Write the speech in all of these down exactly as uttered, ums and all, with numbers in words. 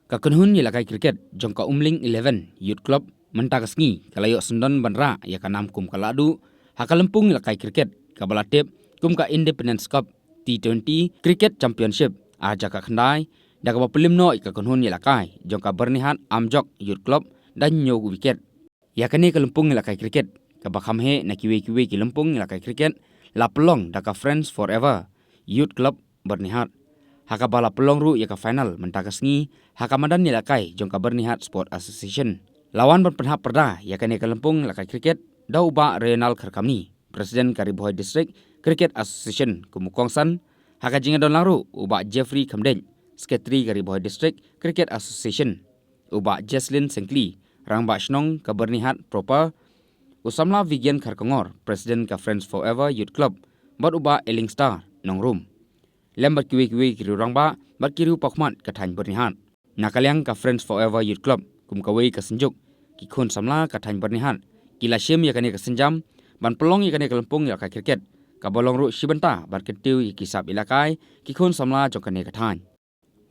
Ka kynhun ïalehkai cricket jong ka Umling Eleven Youth Club mynta ka sngi ka la ïoh syndon ban rah ïa ka nam kum ka lahduh ha ka lympung ïalehkai cricket kaba la tip kum ka Independence Cup T twenty Cricket Championship ar hajar khyndai, da kaba pynlem noh ïa ka kynhun ïalehkai jong ka Byrnihat Amjok Youth Club da hynñiew wicket. Ïa kane ka lympung ïalehkai cricket kaba kham heh na kiwei kiwei ki lympung ïalehkai cricket la pynlong da ka Friends Forever Youth Club Byrnihat, ha kaba la pynlong ruh ïa ka final mynta ka sngi ha ka madan ïalehkai jong ka Byrnihat Sport Association. La wan ban pynhap pyrda ïa kane ka lympung ïalehkai cricket da u Bah Reynald Kharkamni, President ka Ri Bhoi District Cricket Association kum u kongsan, ha ka jingïadon lang ruh u Bah Jeffrey Khymdeit, Secretary ka Ri Bhoi District Cricket Association, u Bah Jesslyn Syngkli, Rangbah Shnong ka Byrnihat Proper, u samla Vigian Kharkongor, President ka Friends Forever Youth Club, bad u Bah Ellingstar Nongrum, lem bad kiwei kiwei ki riew rangbah bad ki riew pakhmat ka thaiñ Byrnihat. Na ka liang ka Friends Forever Youth Club kum kawei ka synjuk ki khun samla ka thaiñ Byrnihat ki la shim ïa kane ka sienjam ban pynlong ïa kane ka lympung ïalehkai cricket kaba long ruh shi bynta ban kyntiew ïa ki sap ïalehkai ki khun samla jong kane ka thaiñ.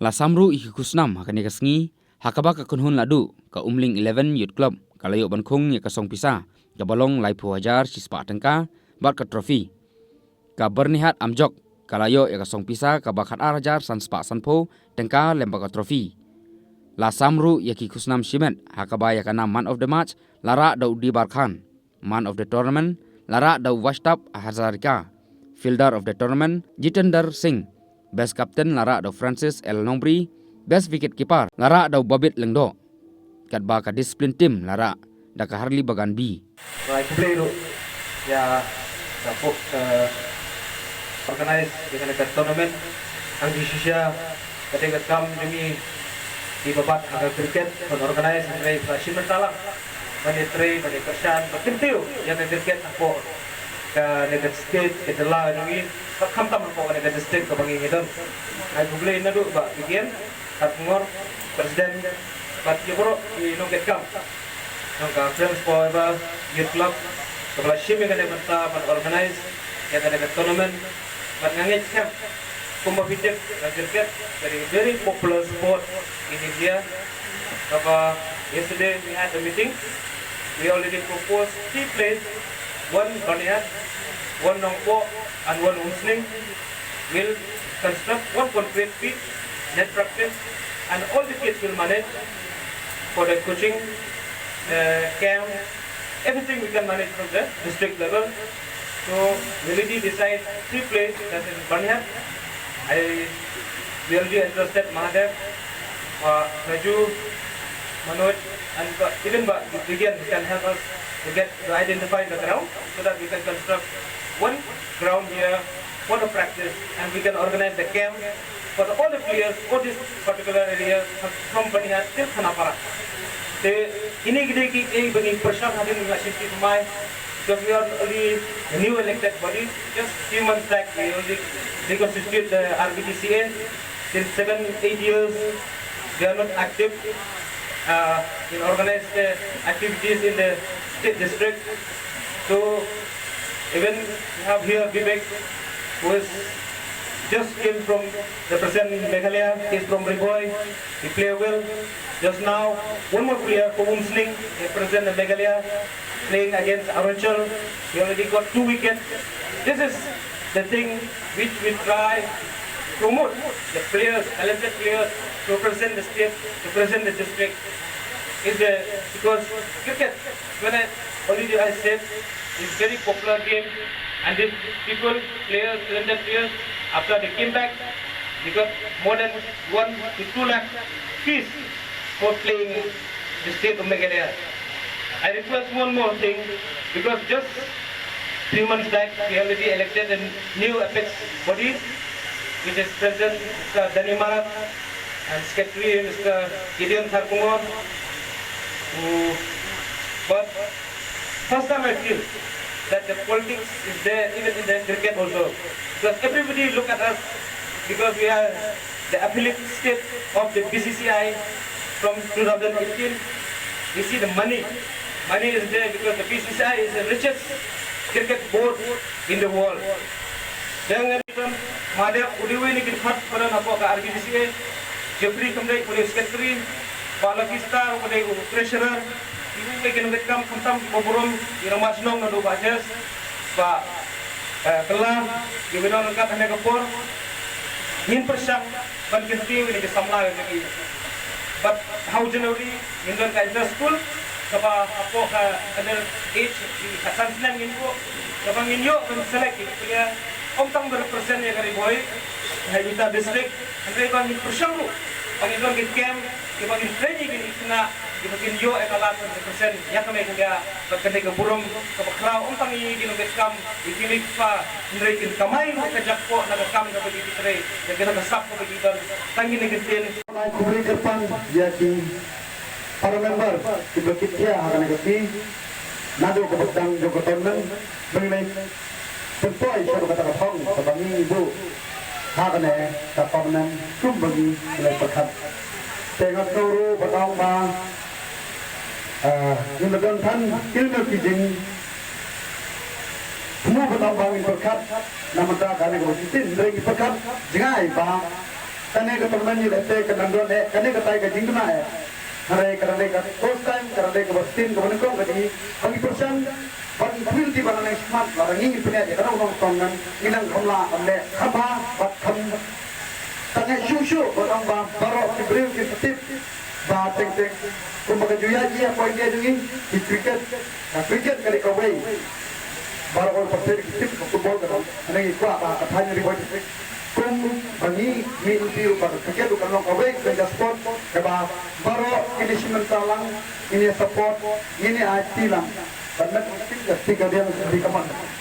La sam ruh ïa ki khusnam ha kane ka sngi ha kaba ka kynhun lahduh ka Umling Eleven Youth Club ka la ïoh ban khung ïa ka song pisa kaba long laiphew hajar shispah tyngka bad ka trophy. Ka Byrnihat Amjok ka la ïoh ïa ka song pisa kaba khatar hajar sanspah sanphew tyngka lem bad ka trophy. La sam ruh ïa ki khusnam shimet ha kaba ïa ka nam Man of the Match la rah da u Dibar Khan, Man of the Tournament la rah da u Vashtap Hazarika, Fielder of the Tournament Jitendra Singh, Best Captain la rah da u Francis L Nongbri, Best Wicket Keeper la rah da u Babit Lyngdoh, katba ka Discipline Team la rah da ka Harli Bagan B. Rai khublei ruh ïa ka pok ka organize ïa kane ka tournament. Ang di shisha ka dei ka kam jong ngi ki ba bat ha ka cricket ban organize, hynrei ba shin mynta lang ban ïatrei ban ïakyrshan ba kyntiew ïa ka cricket hapoh kane ka state ka jylla jong ngi, ba khamtam hapoh kane ka district kaba ngi ngi don. Rai khublei naduh ba Vigian Kharkongor, President, bad ïa baroh ki nongkitkam jong ka Friends Forever Youth Club kaba la shim ïa kane bynta ban organize ïa kane ka tournament. Bad nga ngeit skhem kumba phi tip, ka cricket very, very popular sport in India. Kaba yesterday we had a meeting. We already proposed three places, one Byrnihat, one Nongpoh, and one Umsning. We'll construct one concrete pitch, net practice, and all the kids will manage for the coaching, the camp, everything we can manage from the district level. So we already decide three places, that is Byrnihat. I, we already entrusted Mahadev, uh, Raju, Manoj, and, uh, even Ba-, Vigian can help us to get, to identify the ground so that we can construct one ground here for the practice, and we can organize the camp for the, all the players for this particular area from Byrnihat till Khanapara. Te kine ki dei kiei ba ngi pyrshang hadien ba ngi la shim shi thymmai, because we are only a new elected body. Just few months back we only reconstitute the R B D C A. Since seven, eight years we are not active, uh, in organized, uh, activities in the state district. So even we have here Vivek, who is just came from the present Meghalaya. He is from Ri Bhoi. He play well. Just now, one more player from Umsning, he present the Meghalaya, playing against Arunachal. He already got two wickets. This is the thing which we try promote the players, talented players, to present the state, to present the district. Is the, because cricket, when I already I said, is very popular game, and these people, players, talented players, after they came back, they got more than one to two lakh fees for playing the state of Meghalaya. I request one more thing, because just few months back we already elected a new apex body, which is President Mister Dani Marak and Secretary Mister Gideon Kharkongor, who, but first time I feel that the politics is there even in the cricket also. Because everybody look at us because we are the affiliate state of the B C C I from two thousand eighteen. We see the money. Money is there because the B C C I is the richest cricket board in the world. Then Mahadev u dei uwei na ki dkhot ba don hapoh ka R B D C A. Jeffrey Khamriah, u dei u secretary, Bah Lucky Star, u dei u treasurer, kiwei ki nongkitkam khamtam kiba burom, i rangbah shnong naduh Bah Jes, Bah, eh, Kylla, kiwei nong ryngkat ha kane ka por. Ngin pyrshang ban kyntiew ïa kine ki samla ïa ki. Bad ha u January ngin don ka inter school kaba hapoh ka under age, ka san snem ngin buh, kaba ngin ïoh ban select ïa ki player, ym tang ban represent ïa ka Ri Bhoi ha inter district, hynrei ba ngin pyrshang ruh ba ngin don ki camp kiba ngin train ïa kine ki khynnah kiba kin ïoh ïa ka lad ban represent ïa ka Meghalaya bad ka dei ka burom kaba khraw ym tang ïa ki nongkitkam, ïa ki mei ki pa, hynrei kin kamai ruh ka jakpoh na ka kam kaba ki trei, ïa kane ka sap kaba ki don. Tang kine ki ktien. Khublei kyrpang ïa ki para member kiba ki thiah ha kane ka sngi naduh kaba dang jong ka tournament, ba ngi leit pynpoi sha kata ka thong kaba ngi buh ha kane ka tournament kumba ngi leit pyrkhat. Te nga sngew ruh ba tang ba, ah, ngim don than ïa ki jing kumno ba tang ba ngin pyrkhat na ka bynta kane kaba shisien, hynrei ngi pyrkhat jngai ba kane ka tournament ngi leh te ka dang don eh, kane ka dei ka jingduna eh. Hynrei ka dang dei ka first time, ka dang dei kaba shisien kaba nyngkong ka jong ngi, ba ngi pyrshang, ba ngi pyrshang ba ngi smat, ba ngi pynïaid ïa kane ka tournament, ngi nang kham lah ban leh kham bha bad kham tang eh shuh shuh, ba tang ba baroh ki briew kin tip ba teng teng kumba ka ju ïaid ïa ka India jong ngi, ki cricket, ka cricket ka dei kawei. Baroh ki parti ki tip ka football ka dang. Hynrei ngi kwah ba ka thaiñ Ri Bhoi District kumba ngi mih lynti ruh ba ka cricket ruh kan long kawei ka sport kaba baroh ngin ïa shim bynta lang, ngin ïa support, ngin ïa aiti lang. Ban met ka stick ka stick ka diang ka diang ka man.